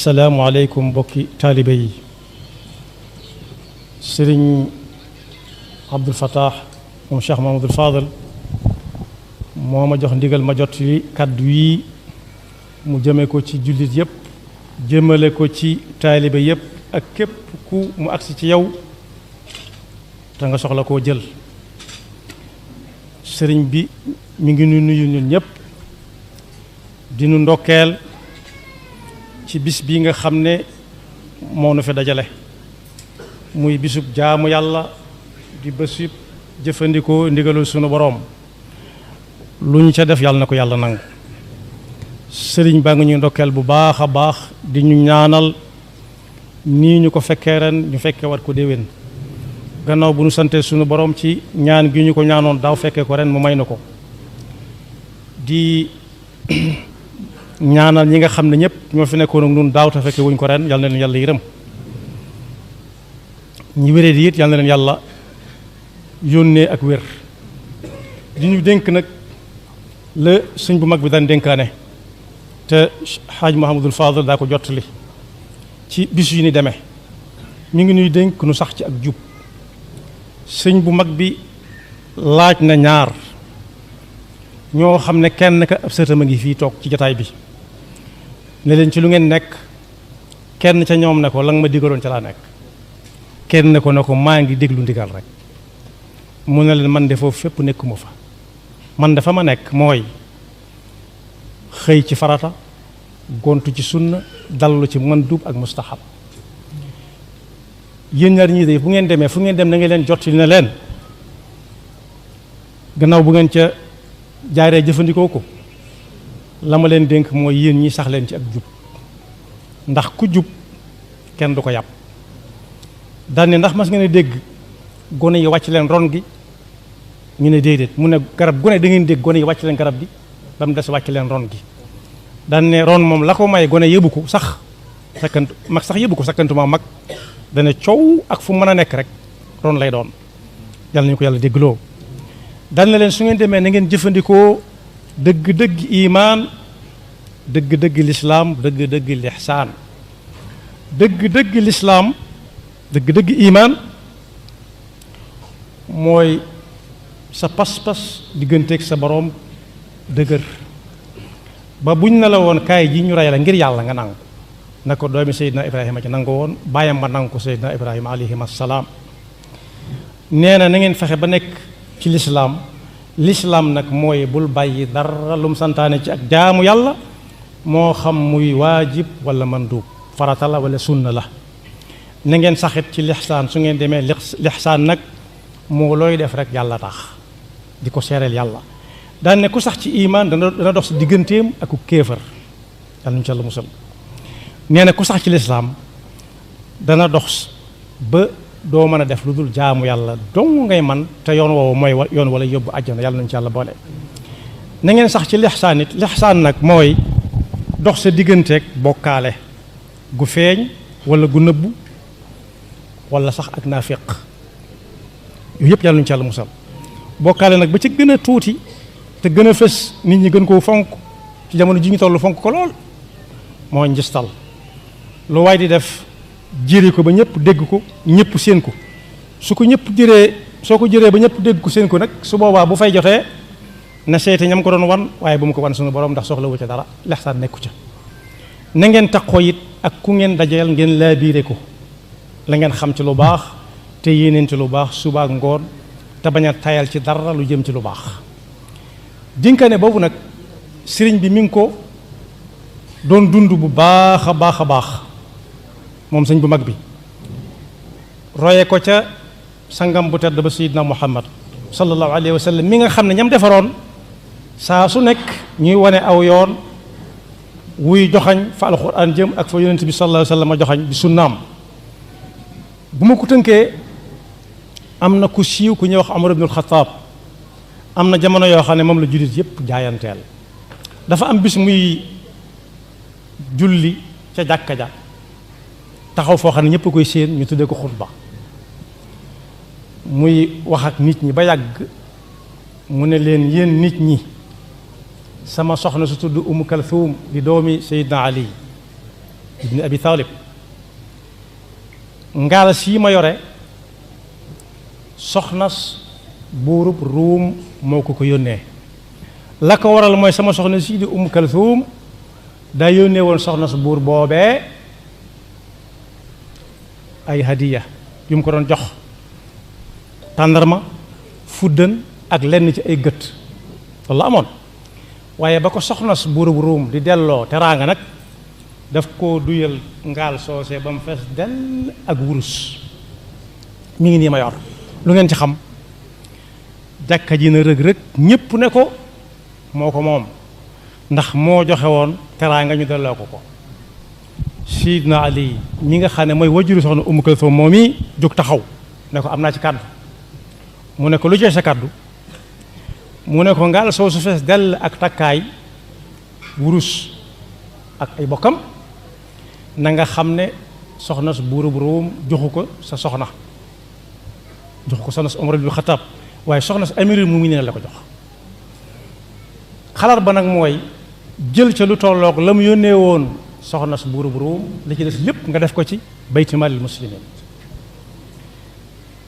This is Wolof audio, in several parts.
asalaamualeykum mbokki taalibe yi. sëriñ Abdul Fattah moom Cheikh Mahamadul Fadal moo ma jox ndigal ma jot li kàddu yi mu jëme ko ci jullit yépp jëmale ko ci taalibe yépp ak képp ku mu agsi ci yow te nga soxla koo jël. sëriñ bi mi ngi nuyu ñun ñépp di nu ndokkeel ci bis bi nga xam ne moo nu fi dajale muy bisub jaamu yàlla di bésub jëfandikoo ndigalul sunu boroom lu ñu ca def yàlla na ko yàlla nangu. sëriñ baa ngi ñuy ndokkeel bu baax a baax di ñu ñaanal nii ñu ko fekkee ren ñu fekkee wat ko déwén gannaaw bu ñu santee sunu boroom ci ñaan gi ñu ko ñaanoon daaw fekkee ko ren mu may na ko. di ñaanal ñi nga xam ne ñëpp ñoo fi nekkoon ak ñun daaw te fekkee wuñ ko ren yàlla na leen yàlla yërëm ñi wéree di it yàlla na leen yàlla yónnee ak wér. di ñu dénk nag la sëñ bu mag bi daan dénkaane te xaaj Mahamadul Fadal daa ko jottali ci bis yu ni demee mi ngi ñuy dénk nu sax ci ak jub. sëñ bu mag bi laaj na ñaar ñoo xam ne kenn ka ab sëtam a ngi fii toog ci jataay bi ne leen ci lu ngeen nekk kenn ca ñoom ne ko la nga ma digaloon ca laa nekk kenn ne ko maa ngi déglu ndigal rek mu ne leen man de foofu fépp nekkuma fa man dafa ma nekk mooy xëy ci farata gontu ci sunna dallu ci mandub ak mustahab. yéen ñaar ñii de bu ngeen demee fu ngeen dem na ngeen leen jottali na leen gannaaw bu ngeen ca jaaree jëfandikoo ko la ma leen dénk mooy yéen ñi sax leen ci ak jub ndax ku jub kenn du ko yàpp. daan ne ndax mas ngeen a dégg gone yi wàcc leen ron gi ñu ne déedéet mu ne garab gone da ngeen dégg gone yi wàcc leen garab gi ba mu des wàcc leen ron gi. daan ne ron moom la ko may gone yëbu ko sax sakkantu mag sax yëbu ko sakkantuma mag dana coow ak fu mën a nekk rek ron lay doon yàlla nañu ko yàlla déggloo. daan na leen su ngeen demee na ngeen jëfandikoo dëgg-dëgg imaan dëgg-dëgg lislaam dëgg-dëgg lixsaan. dëgg-dëgg lislaam dëgg-dëgg imaan mooy sa pas-pas digganteeg sa boroom dëgër ba buñ ne la woon kaay ji ñu rey la ngir yàlla nga nangu na ko doomi Seydina Ibrahima ci nangu woon bàyyam ba nangu ko Seydina Ibrahima alayhim assalaam. nee na ngeen fexe ba nekk ci lislaam nag mooy bul bàyyi dara lum santaane ci ak jaamu yàlla moo xam muy waajib wala mandub farata la wala sunna la. na ngeen saxit ci lixsaan su ngeen demee lixsaan nag moo looy def rek yàlla tax di ko seereel yàlla. daan ne ku sax ci imaan dana dox si digganteem ak ku kéefër yàlla ñu ci Yàlla musal. nee na ku sax ci lislaam dana dox ba doo mën a def lu dul jaamu yàlla dong ngay man te yoon woowu mooy yoon wala yóbbu àjjana yàlla nañu ci Yàlla boole. na ngeen sax ci lixsaan it lixsaan nag mooy dox sa digganteeg bokkaale gu feeñ wala gu nëbbu wala sax ak naafiq yooyu yëpp yàlla nañu ci Yàlla musal. bokkaale nag ba ci gën a tuuti te gën a fës nit ñi gën koo fonk ci jamono ji ñu tollu fonk ko lool mooy njistal. lu waay di def jëri ko ba ñëpp dégg ko ñëpp séen ko soo ko jëree ba ñëpp dégg ko séen ko nag su boobaa bu fay jotee na seete ñam ko doon wan waaye bu mu ko wan sunu borom ndax soxla wu ca dara lexsaan nekku ca. na ngeen taxoo it ak ku ngeen dajeel ngeen laabiire ko la ngeen xam ci lu baax te yéeneen ci lu baax suba ak ngoon te bañ a tayal ci dara lu jëm ci lu baax. dénkaane boobu nag sëriñ bi mi ngi ko doon dund bu baax a baax a baax moom sëñ bu mag bi roye ko ca sangam bu tedd ba Seydina Muhammad sallallahu alayhi wa sallam mi nga xam ne ñam defaroon saa su nekk ñuy wane aw yoon wuy joxañ fa alxuraan jëm ak fa yonent bi sallallahu alayhi wa sallam a joxañ di sunnaam. bu ma ko tënkee am na ku siiw ku ñuy wax Umar ibnul Xattaab am na jamono yoo xam ne moom la jullit yépp jaayanteel. dafa am bis muy julli ca jàkka ja taxaw foo xam ne ñëpp koy séen ñu tuddee ko xutba muy wax ak nit ñi ba yàgg mu ne leen yéen nit ñi sama soxna su tudd Umm Kalthum di doomi Seydina Ali ibni abi talib ngaal sii ma yore soxnas buurub ruum moo ko yónnee la ko waral mooy sama soxna sii di Umm Kalthum daa yónnee woon soxnas buur boobee ay hadiya yu mu ko doon jox tàndarma fuddën ak lenn ci ay gët loolu la amoon waaye ba ko soxnas buurub ruum di delloo teraanga nag daf ko duyal ngaal soosé ba mu fees dell ak wurus mi ngi nii ma yor lu ngeen ci xam jàkka ji na rëg-rëg ñépp ne ko moo ko moom ndax moo joxe woon teraanga ñu delloo ko ko Sidna Ali mi nga xam ne mooy wajuru soxna Umm Kalthum moom i jóg taxaw ne ko am naa ci kàddu mu ne ko lu cee sa kàddu mu ne ko ngaal soosu fees dell ak takkaay wurus ak ay bokkam na nga xam ne soxna su buurub Ruum joxu ko sa soxna joxu ko soxna su Umar ibn Xattaab waaye soxna su amirul mu'miniin la ko jox xalaat ba nag mooy jël ca lu tolloog la mu yónnee woon soxna su buurub Ruum li ci des lépp nga def ko ci bayti maalil muslimiin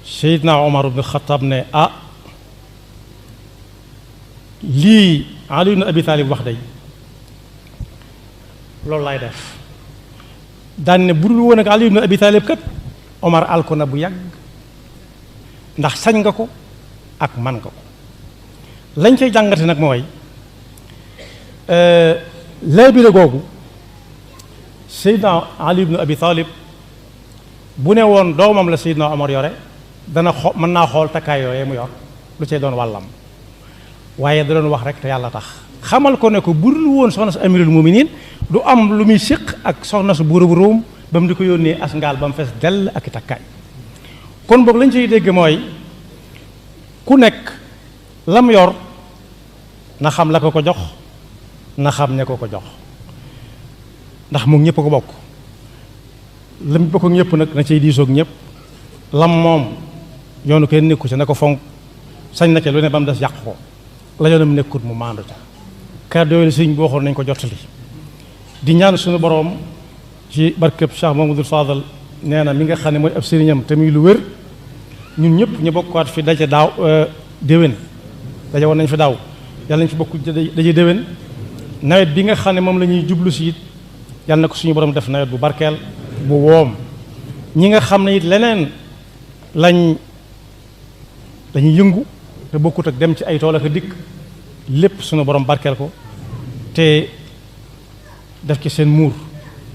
Seydina Umar ibn Xattaab ne lii Ali ibn Abi Talib wax day loolu laay def daan ne bu dul woon ak Ali ibn Abi Talib kat Omar alko na bu yàgg ndax sañ nga ko ak man nga ko lañ cay jàngate nag mooy laabire googu Seydina Ali ibn Abi Talib bu ne woon doomam la Seydina Omar yore dana mën naa xool takkaay yooyee mu yor lu cay doon wàllam waaye da doon wax rek te yàlla tax xamal ko ne ko bu dul woon soxna su amirul muminin du am lu muy séq ak soxna su buurub Ruum ba mu di ko yónnee as ngaal ba mu fees dell ak i takkaay kon boog lañ ciy dégg mooy ku nekk lam yor na xam la ko ko jox na xam ne ko ko jox ndax moom ñëpp a ko bokk lam bokk ak ñëpp nag na cay diisoog ñëpp lam moom yoonu kenn nekku ci na ko fonk sañ na ca lu ne ba mu des yàq ko la yoonam nekkut mu maandu ca kàddu yooyu sëriñ bi waxoon nañ ko jottali di ñaan suñu boroom ci barkeb Cheikh Mamadou Fadal nee na mi nga xam ne mooy ab sëriñam te muy lu wér ñun ñëpp ñu bokkaat fi daje daaw déwén daje woon nañ fi daaw yàlla nañ fi bokk daje déwén nawet bi nga xam ne moom la ñuy jublu si it yàlla na ko suñu borom def nawet bu barkeel bu woom ñi nga xam ne it leneen lañuy yëngu te bokkut ak dem ci ay tool ak dikk lépp suñu borom barkeel ko te def ci seen muur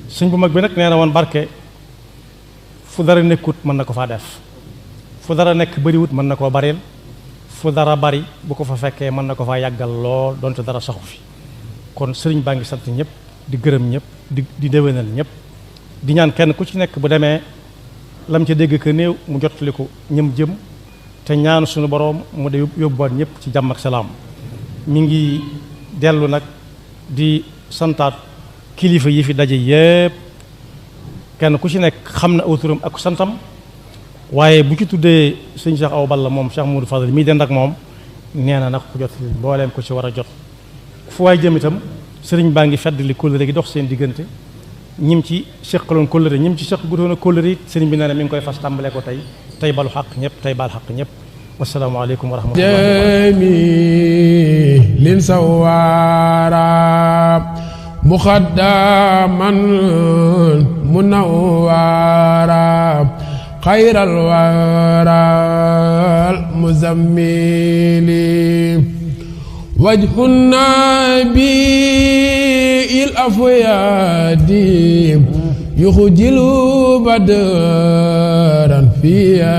sëñ bu mag bi nag nee na woon barke fu dara nekkut mën na ko faa def fu dara nekk bariwut mën na koo baril fu dara bari bu ko fa fekkee mën na ko faa yàggal lool donte dara saxu fi kon sëriñ baa ngi sant ñëpp di gërëm ñëpp di déwénal ñëpp di ñaan kenn ku ci nekk bu demee lam ci dégg ka néew mu jottali ko ñëm jëm te ñaan suñu boroom mu de yóbbuwaat ñëpp ci jàmm ak salaam mi ngi dellu nag di santaat kilifa yi fi daje yépp kenn ku ci nekk xam na aw turam ak santam waaye bu ci tuddee sëñ Cheikh Awa Balla moom Cheikh Moudou Fadal mii dend ak moom nee na nag ku jot mbooleem ko ci war a jot fu waay jëm itam sëriñ baa ngi fedd li kóllëre gi dox seen diggante ñim ci seqaloon kóllëre ñim ci seq gudoon a kóllëre it sëriñ bi nee na mi ngi koy fas tàmbalee ko tey balu xaq ñëpp tey baal xaq ñëpp wassalaamu aleykum wa rahmatullahi lin sawara muxaddaman munawwara xayral waral muzammili wajhu nabi il afyadi yuxjilu badran fiya